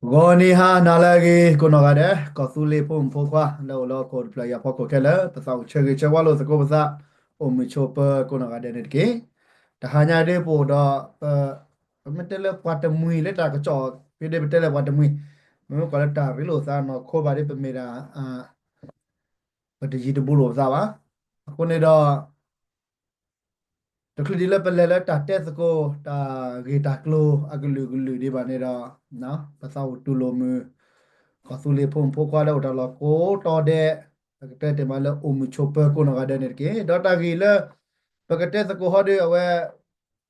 ဂီၤနံၤဟါနၤလၢအဂ့ၤ ကိးနီၢ်ဂၤဒဲး ကီၢ်သူလ့ၤဖိမုၣ်ဖိခွါ လၢအိၣ်လၢဟီၣ်ခိၣ်တဖျၢၣ်အံၤအဖီခိၣ်ခဲလၢာ် ပသးအိၣ်ဆၢဂ့ၤဆၢဝါလိာ်သကိးပသး အိၣ်မုာ်ဆိးပၢၤကိးနီၢ်ဂၤဒဲးန့ၣ်တက့ၢ်. တဟါညါဒ်ပအိၣ်ဒီး ပ ပမ့ၢ်တဲလၢပှၤတမှံၤလၢတၢ်ကစီၣ် ဖဲဒ်ပတဲလၢပှၤတမှံၤ မ့မ့ၢ်ကွၢ်လၢတၢ်ရ့လိာ်သးနီၢ်ခိဘၣ်ဒ်ပမ့ၢ်ဒၣ် ပတယံၤတဘူးလိာ်ပသးဘၣ်. အဃိန့ၣ်ဒီး တချုးဒံးလၢပလဲၤလၢတၢ်တဲသကိး တၢ်ဂ့ၢ်တၢ်ကျိၤအကလုာ်ကလုာ်ဒံးဘၣ်န့ၣ်ဒီး ပသးအိၣ်တူၢ်လိာ်မုာ် ကီၢ်သူလ့ၤဖိမုၣ်ဖိခွါလၢအိၣ်တၢ်လီၢ်ကိးတီၤဒဲး ပကတဲတ့ၢ်မးလၢအိၣ်မုာ်ဆိးပၢၤကိးနီၢ်ဂၤဒဲးန့ၣ်တက့ၢ်. ဒီးတၢ်ဂ့ၢ်လၢ ပကတဲသကိးဟီဒီးအဝဲ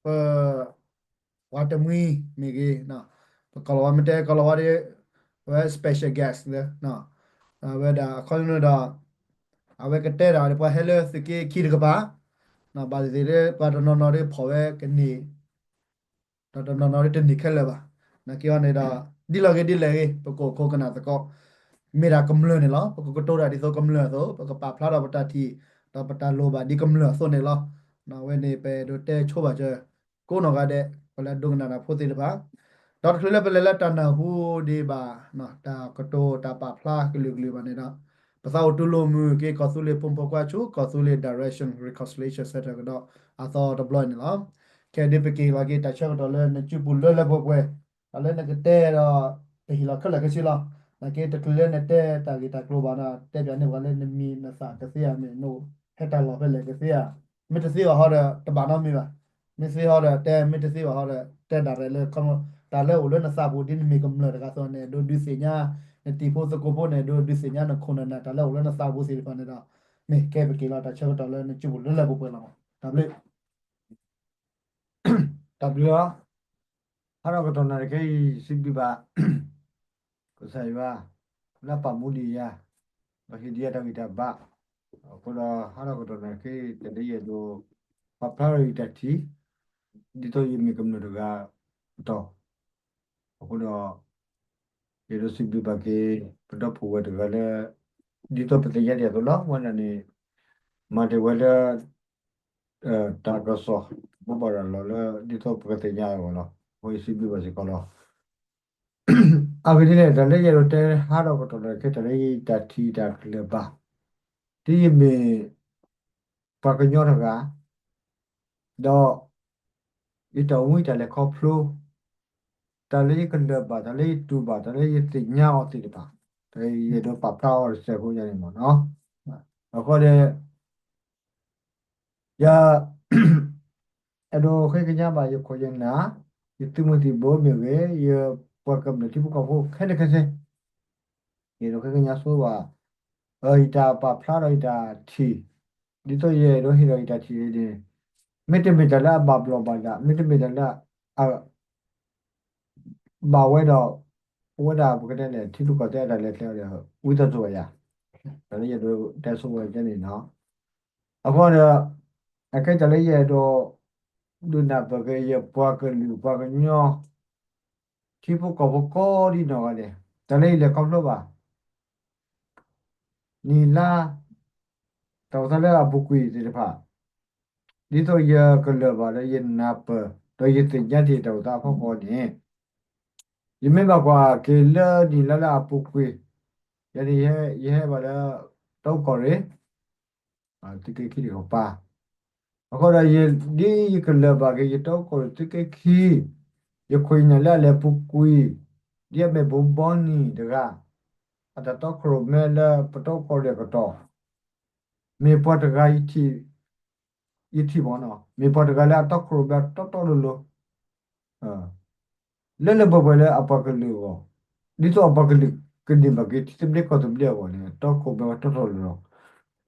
ပ ပှၤတမှံၤမ့ၢ်ဂ့ၤ, ပကီၢ်လီၤဝါမ့ၢ်တဲကီၢ်လီၤဝါဒီး အဝဲ special guest လၢ အဝဲဒၣ်အခီပညီဒီး အဝဲကတဲဒၣ်ပှၤဟဲလၢသုးက့ခံတကပၤ, ဘၣ်သ့ၣ်သ့ၣ်ဒီးပှၤတနီၤနီၤဒီးဖီၣ်ဝဲကန့ၢ် ဒီးတနီၤနီၤဒီးတန့ၢ်ခဲလၢာ်ဘၣ်. နာ်က့အီၤန့ၣ်ဒီး ဒ်လီၤဂ့ၤဒ်လဲၣ်ဂ့ၤ ပကအိၣ်ခိးကနၣ်သကိး မ့ၢ်ဒၣ်ကမျၢၢ်န့ၣ်လီၤ. ပကကတိၤတၢ်ဒ်သိးကမျၢၢ်အသိး ပကပာ်ဖျါထီၣ်ပတၢ်ထံၣ် ဒီးပတၢ်လိၣ်ဘၣ်ဒ်ကမျၢၢ်အသိးန့ၣ်လီၤ. အဝဲန့ၣ်ပအဲၣ်ဒိးတဲဆိဘၣ်စၢၤ ကိးနီၢ်ဂၤဒဲး ပှၤလၢအဒိကနၣ်တၢ်ဖိသ့ၣ်တဖၣ်, ဒီးတချုးလၢပလဲၤလၢတၢ်နၢ်ဟူဒံးဘၣ် တၢ်ကတိၤတၢ်ပာ်ဖျါကလုာ်ကလုာ်ဘၣ်န့ၣ်ဒီး ပသးအိၣ်တူၢ်လိာ်မုာ်က့ၤ ကီၢ်သူလ့ၤဖိမုၣ်ဖိခွါဆူ ကီၢ်သူလ့ၤ Direction Reconciliation Centre ကဒီးအသီတဘျီန့ၣ်လီၤ. ခဲအံၤဒ်ပက့ၤလီၤက့ၤတၢ်ဆၢကတီၢ်လၢနစုပူၤလၢလၢပှဲၤပှဲၤ, တၢ်လၢနကတဲဒီး တဟ့ၣ်လီၤခဲလၢာ်ခဲဆ့လီၤ. နာ်က့တချုးလၢနတဲတၢ်ဂ့ၢ်တၢ်ကျိၤဘၣ်ဒီး တဲပၠးန့ၢ်ပှၤလၢနမံၤနသၣ်ကသ့ဧါ, မ့ၢ်နဟဲတၢ်လီၢ်ဖဲလဲၣ်ကသ့ဧါ. မ့ၢ်တသ့ဘၣ်ဟီဒီး တဘၣ်နီတမံၤဘၣ်. မ့ၢ်သ့ဟီဒီးတဲ, မ့ၢ်တသ့ဘၣ်ဟီဒီး တဲဒၣ်ရဲၣ်လၢ တၢ်လၢအိၣ်လၢနသးပူၤ ဒ်နမ့ၢ်ကမျၢၢ်တဂၤအသိးန့ၣ် ဒိးဒုးသ့ၣ်ညါ နတံၤဖိသကိးဖိန့ၣ် ဒိးဒုးသ့ၣ်ညါနခိၣ်နနၢ် တၢ်လၢအိၣ်လၢနသးပူၤသ့ၣ်တဖၣ်န့ၣ်ဒီး မ့ၢ်ကဲပက့ၤလီၤတၢ်ဆၢကတီၢ်လၢနစုပူၤလၢလၢပှဲၤပှဲၤလီၤ. တၢ်ဘျုး တၢ်ဘျုးလီၤ. ဟါဒီးကတီၢ်နၣ်ရံၣ်ခဲအံၤ စံးဘျုးဘၣ် ကစၢ်ယွၤ လၢအပာ်မူဒံးယၤ ဒီးဟ့ၣ်ဒံးယၤတၢ်ဂံၢ်တၢ်ဘါ, အဃိဒီးဟါဒီးကတီၢ်နၣ်ရံၣ်ခဲအံၤ တၢ်လၢယအဲၣ်ဒိး ပာ်ဖျါထီၣ်ယတၢ်ထံၣ် ဒ်သိးယမ့ၢ်ကမျၢၢ်တဂၤအတီၢ် အဃိဒီး ယအဲၣ်ဒိးစံးဘျုးဘၣ်က့ၤ ပဒီပုၢ်ဝဲၢ်တဂၤလၢ ဒ်သိးပသ့ၣ်ညါဒံးအသိးလီၤ. ဝဲဒၣ်န့ၣ် မၤတ့ၢ်ဝဲလၢ တၢ်ကစီၣ် ဘိးဘၣ်ရၤလီၤလၢ ဒ်သိးပကသ့ၣ်ညါအဂီၢ်လီၤ. အဃိယစံးဘျုးဘၣ်စ့ၢ်ကီးလီၤ. အဂ့ၢ်ဒ်လဲၣ် တၢ်လၢယအဲၣ်ဒိးတဲဟါဒီးကတီၢ်နၣ်ရံၣ်ခဲ တၢ်လၢယတၢ်ထံၣ်တၢ်ကလၢၢ်ဘၣ် ဒ်ယမ့ၢ် ပှၤကညီတဂၤ ဒီး ယတၢ်အိၣ်မူတၢ်လဲၤခီဖျိ တၢ်လၢယကလၢၢ်ဘၣ် တၢ်လၢယတူၢ်ဘၣ် တၢ်လၢယသ့ၣ်ညါအီၤသ့ၣ်တဖၣ် ယအဲၣ်ဒိးပာ်ဖျါအီၤတစဲးဖိညါန့ၣ်မ့ၢ်နီၤ. အဃိဒီး ယ အဲၣ်ဒိးဃ့ကညးဘၣ်ယခိၣ်ယနၢ် ယသုးမုၢ်သံၣ်ဘိမ့ၢ်ဂ့ၤ ယပှၤကမျၢၢ်ထံဖိကီၢ်ဖိခဲလၢာ်ခဲဆ့ ယအဲၣ်ဒိးဃ့ကညးဆိဘၣ် ယတၢ်ပာ်ဖျါဒီးယတၢ်ထံၣ် ဒ်သိးယအဲၣ်ဒိးဟ့ၣ်ဒီးယတၢ်ထံၣ်န့ၣ် မ့တမ့ၢ်တၢ်လၢအဘၣ်ဘျီးဘၣ်ဒါ မ့တမ့ၢ်တၢ်လၢအ ဘၣ်ဝဲဒီး ပဝဲဒၣ်ပကတဲလဲၣ် ထံရူၢ်ကီၢ်သဲးအတၢ်လဲၤကျဲဒီး ဝံသးစူၤဘၣ်ယၤ တၢ်လၢယအဲၣ်ဒိးတဲဆိဝဲကဲန့ၣ်နီၤ. အဃိဒီး အခဲတၢ်လၢယအဲၣ်ဒိး ဒုးနၢ်ပၢၢ်က့ၤယပှၤကလုာ်ပှၤကညီ ထံဖိကီၢ်ဖိကိးဒံနီၢ်ဂၤဒဲး တၢ်လၢယလဲၤခီဖျိဘၣ် နံၣ်လါ တၢ်အိၣ်သးလၢအပူၤကွံာ်သ့ၣ်တဖၣ် ဒ်သိးယကလၢၢ်ဘၣ်ဒီးယနၢ်ပၢၢ် ဒီးယသ့ၣ်ညါတ့ၢ်တၢ်အိၣ်သးအဖီခိၣ်န့ၣ် ယမ့ၢ်ဘၣ်ကွၢ်က့ၤလၢနံၣ်လါလၢအပူၤကွံာ် ယၤန့ၣ် ယဟဲဘၣ်လၢ တၢ်အိၣ်ကီၢ်ရ့ၣ် သုးက့ခံတကပၤ အဃိဒီး ဒ်ယကလၢၢ်ဘၣ်က့ၤ ယတၢ်အိၣ်ကီၢ်ရ့ၣ်သုးက့ခံ ယခိၣ်ယနၢ်လၢအလဲၤပူၤကွံာ် ဒ်အမ့ၢ်ဘိးဘီနံၤတဂၤ အတၢ်တီခိၣ်ရိၣ်မဲလၢပတၢ်အိၣ်ကီၢ်ရ့ၣ်အကတီၢ် မ့ၢ်ပှၤတဂၤ ယထံၣ်မ့ၢ်နီၤ မ့ၢ်ပှၤတဂၤလၢအတီခိၣ်ရိၣ်မဲတီတီလိၤလိၤ လၢလၢပှဲၤပှဲၤလၢအပှၤကလုာ်အဂီၢ် ဒ်သိးအပှၤကလုာ်ကန့ၢ်ဘၣ်က့ၤထံသဘျ့ကီၢ်သဘျ့အဂီၢ်န့ၣ် တီခိၣ်ရိၣ်မဲဝဲတီတီလိၤလိၤ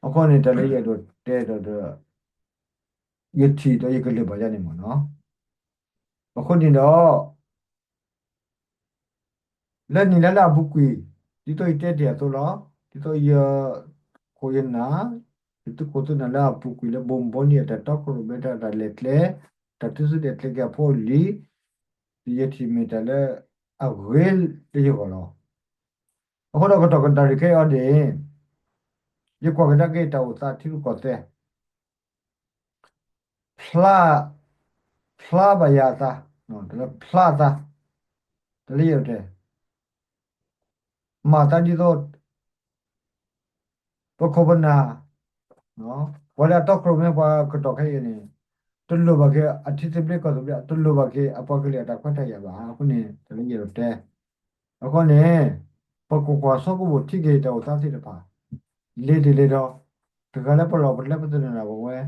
အဃိန့ၣ် တၢ်လၢယအဲၣ်ဒိးတဲဒီး ယထံၣ်ဒီးယကလၢၢ်ဘၣ်ယၤန့ၣ်မ့ၢ်နီၤ အဃိန့ၣ်ဒီး လၢနံၣ်လါလၢအပူၤကွံာ် ဒ်သိးယတဲတ့ၢ်အသိးလီၤ. ဒ်သိးယခိၣ်ယနၢ် ယသုးခိၣ်သုးနၢ်လၢအပူၤကွံာ်လၢဘိးဘီနံၤအတၢ်တီခိၣ်ရိၣ်မဲတၢ်လဲၤကျဲ တၢ်ထုးစုတဲာ်ကျဲၤက့ၤအဖိအလံၤ ယထံၣ်မ့ၢ်တၢ်လၢအဂ့ၤလၢယဂီၢ်လီၤ. အဃိဒီးကတီၢ်ကနၣ်ရံၣ်ခဲအံၤန့ၣ် ယကွၢ်ကဒါက့ၤတၢ်အိၣ်သးထံရူၢ်ကီၢ်သဲး ဖျါ ဖျါဘၣ်ယၤအသး တၢ်လၢဖျါအသး တၢ်လၢယအဲၣ်ဒိးတဲ မၤသးဒ်သိး ပခိၣ်ပနၢ် ပှၤလၢအတီခိၣ်ရိၣ်မဲပှၤကတီၢ်ခဲအံၤန့ၣ် တလိၣ်ဘၣ်က့ၤအထံသဘျ့ကီၢ်သဘျ့ တလိၣ်ဘၣ်က့ၤအပှၤကလုာ်အတၢ်ခွဲးတၢ်ယာ်ဘၣ်. အဃိန့ၣ် တၢ်လၢယအဲၣ်ဒိးတဲ အဃိန့ၣ် ပကကွၢ်ဆိကမိၣ်ထံက့ၤတၢ်အိၣ်သးသ့ၣ်တဖၣ် လ့ၤတ့ၢ်လ့ၤဒီး တဂၤလၢပလီၢ်ပလဲပသနၢၣ်ပဝဲ ဒ်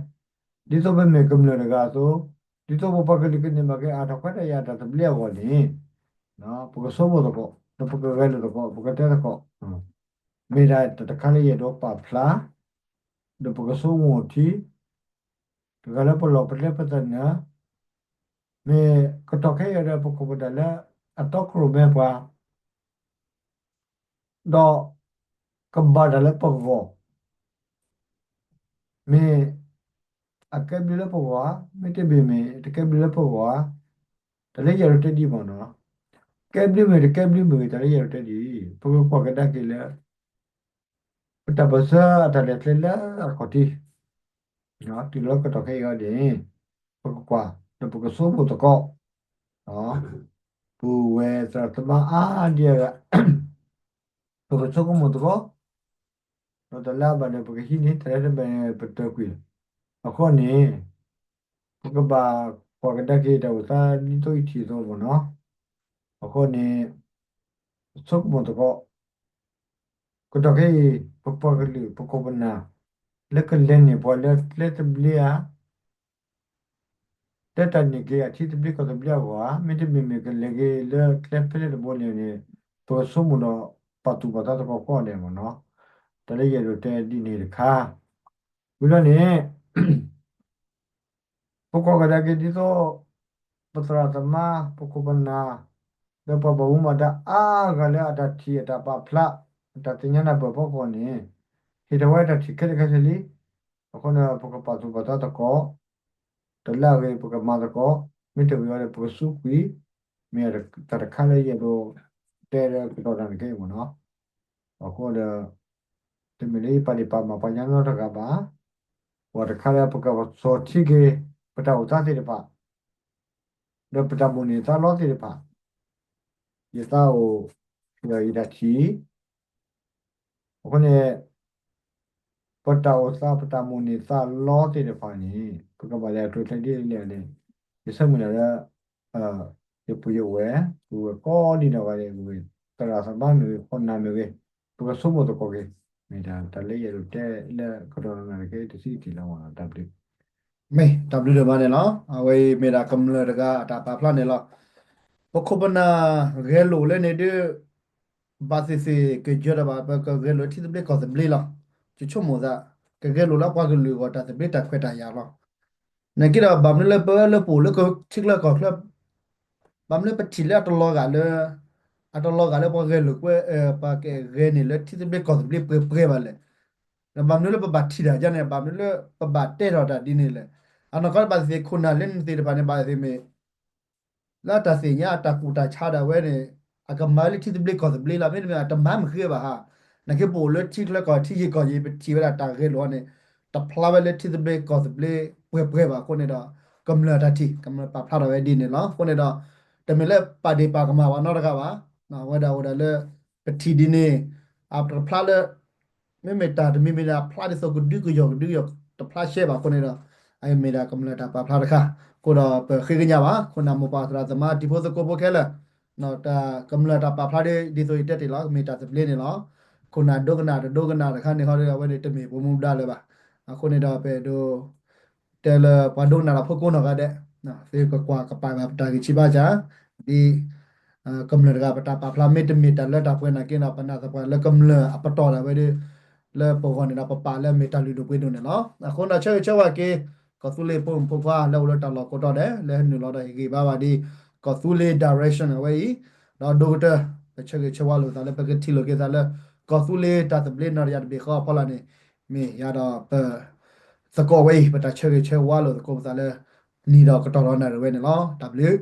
သိးပမ့ၢ်ကမျၢၢ်တဂၤအသိး ဒ်သိးပပှၤကလုာ်ကန့ၢ်ဘၣ်က့ၤအတၢ်ခွဲးတၢ်ယာ်အတၢ်သဘျ့အဂီၢ်န့ၣ် ပကဆိကမိၣ်သကိး ဒီးပကဂဲၤလိာ်သကိး ပကတဲသကိး မ့ၢ်ဒၣ်တၢ်တခါလၢယအဲၣ်ဒိးပာ်ဖျါ ဒီးပကဆိကမိၣ်ထံ တဂၤလၢပလီၢ်ပလဲပသနၢၣ် မ့ၢ်ကတီၢ်ခဲအံၤဒီးပခိၣ်ပနၢ်လၢအတီခိၣ်ရိၣ်မဲပှၤ ဒီးကဘၣ်တၢ်လၢပဂီၢ် မ့ၢ်အကဲဘျုးလၢပဂီၢ်ဧါ, မ့တမ့ၢ်မ့ၢ်တကဲဘျုးလၢပဂီၢ်ဧါ, တၢ်လၢယအဲၣ်ဒိးတဲဒ်အံၤမ့ၢ်နီၤ, ကဲဘျုးမ့ၢ်တကဲဘျုးမ့ၢ်ဂ့ၤ တၢ်လၢယအဲၣ်ဒိးတဲဒ်အံၤ ပကကွၢ်ကဒါက့ၤလၢ ပတၢ်ပၢၢ်ဆၢအတၢ်လဲၤကျဲလၢအခီၣ်ထံး တုၤလီၤကတီၢ်ခဲအံၤအဂီၢ်န့ၣ် ပကကွၢ် ဒီးပကဆိကမိၣ်သကိး ပုၢ်ဝဲၢ်သရၣ်သမါအါဒံအဂၤ ပကဆိကမိၣ်သကိး ဒီးတၢ်လၢအဘၣ်န့ၣ် ပကဟံးန့ၢ် တၢ်လၢတဘၣ်န့ၣ် ပတၢၢ်ကွံာ်လီၤ. အဃိန့ၣ် ပကဘၣ်ကွၢ်ကဒါက့ၤတၢ်အိၣ်သးဒ်သိးအံၤထံၣ်အသိးမ့ၢ်နီၤ. အဃိန့ၣ် ပဆိကမိၣ်သကိး ကတီၢ်ခဲအံၤ ပပှၤကလုာ် ပခိၣ်ပနၢ် လၢကလဲၤန့ၢ်ပှၤလၢကျဲသဘျ့ဧါ လၢတၢ်န့ၢ်က့ၤအထံသဘျ့ကီၢ်သဘျ့အဂီၢ်ဧါ, မ့တမ့ၢ်မ့ၢ်ကလဲၤက့ၤလၢကျဲဖဲလဲၣ်တဘိန့ၣ်န့ၣ် ပကဆိကမိၣ်ဒီးပာ်သူၣ်ပာ်သးသကိးကိးဂၤဒဲးမ့ၢ်နီၤ. တၢ်လၢယအဲၣ်ဒိးတဲဒ်န့ၣ်တခါ ဝံၤလီၤန့ၣ် ပကွၢ်ကဒါက့ၤဒ်သိး ပသရၣ်သမါ ပခိၣ်ပနၢ် ဒီးပှၤဘၣ်မူဘၣ်ဒါအါဂၤလၢအတၢ်ထံၣ်အတၢ်ပာ်ဖျါ အတၢ်သ့ၣ်ညါနၢ်ပၢၢ်ဖီခိၣ်န့ၣ် ဟ့ၣ်ထီၣ်ဝဲတၢ်ထံၣ်ခဲလၢာ်ခဲဆ့လံ. အဃိန့ၣ် ပကပာ်သူၣ်ပာ်သးသကိး တၢ်လၢအဂ့ၤ ပကမၤသကိး မ့ၢ်တဂ့ၤအီၤဒီး ပကစူးကွံာ် မ့ၢ်တၢ်တခါလၢယအဲၣ်ဒိးတဲလၢကတီၢ်နၢ်တက့ၢ်မ့ၢ်နီၤ. အဃိဒီး တမ့ၢ်လၢယပာ်ဒ့ၣ်ပာ်မၤပှၤကညီနီတဂၤဘၣ်. ပှၤတခါလၢပကစီၣ်ထံက့ၤ ပတၢ်အိၣ်သးသ့ၣ်တဖၣ် ဒီးပတၢ်မိၣ်န့ၢ်သးလီသ့ၣ်တဖၣ် ယသးအိၣ် ယတၢ်ထံၣ် အဃိန့ၣ် ပတၢ်အိၣ်သး ပတၢ်မိၣ်န့ၢ်သးလီသ့ၣ်တဖၣ်န့ၣ် ပကဘၣ်လဲၤအကျိၤအကျဲဒ်လဲၣ်န့ၣ် ယဆၢမုၢ်လၢ်လၢ ယပုၢ်ယဝဲၢ် ပုၢ်ဝဲၢ်ကိးဒံနီၢ်ဂၤဒဲးမ့ၢ်ဂ့ၤ သရၣ်သမါမ့ၢ်ဂ့ၤ ခိၣ်နၢ်မ့ၢ်ဂ့ၤ ပကဆိကမိၣ်သကိးက့ၤ မ့ၢ်တၢ်လၢယအဲၣ်ဒိးတဲလၢကတီၢ်နၢ်တက့ၢ် တဆံးတထံၣ်လီၤမ့ၢ်နီၤ တၢ်ဘျုး မ့ၢ်တၢ်ဘျုးဒိၣ်မးန့ၣ်လီၤ. အဝဲအံၤမ့ၢ်ဒၣ်ကမျၢၢ်တဂၤအတၢ်ပာ်ဖျါန့ၣ်လီၤ. ပခိၣ်ပနၢ်ဂဲၤလိာ်လၢန့ၣ်ဒုး ဘၣ်သ့ၣ်သ့ၣ်ကယၢၤတၢ်ဘၣ် ပကဂဲၤလိာ်ထံသဘျ့ကီၢ်သဘျ့လီၤ. ယဆိကမိၣ်သး ကဂဲၤလိာ်လၢပှၤကလုာ်အဂီၢ်တၢ်သဘျ့တၢ်ခွဲးတၢ်ယာ်လီၤ. နာ်က့ဒီး ဘၣ်မနုၤလၢပဝဲလၢပအိၣ်လၢထံချၢကီၢ်ချၢ ဘၣ်မနုၤလၢပထံၣ်လၢအတလီၤဂာ်လၢ အတလီၤဂာ်လၢပှၤဂဲၤလိာ်ကွဲ ပှၤကဂဲၤန့ၢ်လၢထံသဘျ့ကီၢ်သဘျ့ပှဲၤပှဲၤဘၣ်လဲၣ်. ဒီးဘၣ်မနုၤလၢပဘၣ်ထံၣ်တၢ်ဒ်န့ၣ် ဘၣ်မနုၤလၢပဘၣ်တဲထီၣ်တၢ်ဒ်န့ၣ်လဲၣ်. အနီၢ်ကီၢ်ဘၣ်သ့ၣ်သ့ၣ်ခိၣ်နၢ်လၢန့ၣ်သ့ၣ်တဖၣ်န့ၣ် ဘၣ်သ့ၣ်သ့ၣ်မ့ၢ် လၢအတၢ်သ့ၣ်ညါအတၢ်ကူၣ်တၢ်ဆးဒၣ်ဝဲန့ၣ် အကမၤလၢထံသဘျ့ကီၢ်သဘျ့လီၤ. မ့တမ့ၢ်အတမၤမ့ၢ်ဃ့ဘၣ်ဧါ. နာ်က့ပအိၣ်လၢထံချၢကီၢ်ထံယံၤကီၢ်ယံၤ ပထံၣ်ဝဲဒၣ်တၢ်ဂဲၤလိာ်အီၤန့ၣ် တဖျါဝဲလၢထံသဘျ့ကီၢ်သဘျ့ပှဲၤပှဲၤဘၣ်အဃိန့ၣ်ဒီး ကမျၢၢ်တၢ်ထံၣ် ကမျၢၢ်ပာ်ဖျါထီၣ်ဝဲဒ်န့ၣ်လီၤ. အဃိန့ၣ်ဒီး တမ့ၢ်လၢပာ်ဒ့ၣ်ပာ်ကမၣ်ပှၤနီတဂၤဘၣ်. အဝဲဒၣ်အိၣ်ဒၣ်လၢ ပထံၣ်ဒ်န့ၣ် အတဖျါလၢ မ့မ့ၢ်တၢ်တမံၤမံၤန့ၣ် အဖျါဒ်သိးကဒုကယီၢ်ကဒုကယီၢ်တဖျါရှဲဘၣ်အဃိန့ၣ်ဒီး အမ့ၢ်ဒၣ်ကမျၢၢ်တၢ်ပာ်ဖျါတခါ အဃိဒီးပဃ့ကညးဘၣ် ခိၣ်နၢ်မိၢ်ပၢ်သရၣ်သမါတံၤဖိသကိးဖိခဲလၢာ် တၢ်ကမျၢၢ်တၢ်ပာ်ဖျါဒ်သိးယတဲတ့ၢ်လီၤ မ့ၢ်တၢ်သဘျ့န့ၣ်လီၤ. ခိၣ်နၢ်ဒိကနၣ်တဒိကနၣ်တခါန့ၣ်ဟီဒီး အဝဲန့ၣ်တမ့ၢ်ပမူဒါလၢၤဘၣ်. အဃိန့ၣ်ဒီးပအဲၣ်ဒိး တဲလၢပှၤဒိကနၣ်တၢ်ဖိကိးနီၢ်ဂၤဒဲး သုကကွၢ်ကပာ်ဘၣ်ပတၢ်ဂံၢ်ဆံးဘါစၢ် ဒ် ကမျၢၢ်တဂၤပတၢ်ပာ်ဖျါမ့တမ့ၢ်တၢ်လၢတၢ်ပှဲၤနာ်က့ဒီး ပနာ်သပှၢ်လၢကမျၢၢ်အပတီၢ်ဒၣ်ဝဲဒၣ် လၢပဂီၢ်န့ၣ်ဒီး ပပာ်လၢအမ့ၢ်တၢ်လုၢ်ဒိၣ်ပှ့ၤဒိၣ်န့ၣ်လီၤ. အဃိန့ၣ်ဒီးဆၢဂ့ၤဆၢဝါက့ၤ ကီၢ်သူလ့ၤဖိမုၣ်ဖိခွါလၢအိၣ်လၢတၢ်လီၢ်ကိးတီၤဒဲး လၢဟဲနုာ်လီၤဒီးဟ့ၣ်ဂံၢ်ဘါဝဲဒ် ကီၢ်သူလ့ၤ direction အဝဲအံၤ ဒီးဒိကတၢၢ် ပဆၢဂ့ၤဆၢဝါလိာ်သးလၢပကထံၣ်လိာ်က့ၤသးလၢ ကီၢ်သူလ့ၤတၢ်သဘျ့နီၢ်တယၢ်တဘ့ၣ်ဃီအဖီလာ်န့ၣ် မ့ၢ်ယၤဒီးပ သကိးဝဲအံၤ ပတၢ်ဆၢဂ့ၤဆၢဝါလိာ်သကိးပသးလၢ နံၤဒီးကတီၢ်ဒီးနၣ်ရံၣ်ဝဲန့ၣ်လီၤ. တၢ်ဘျုး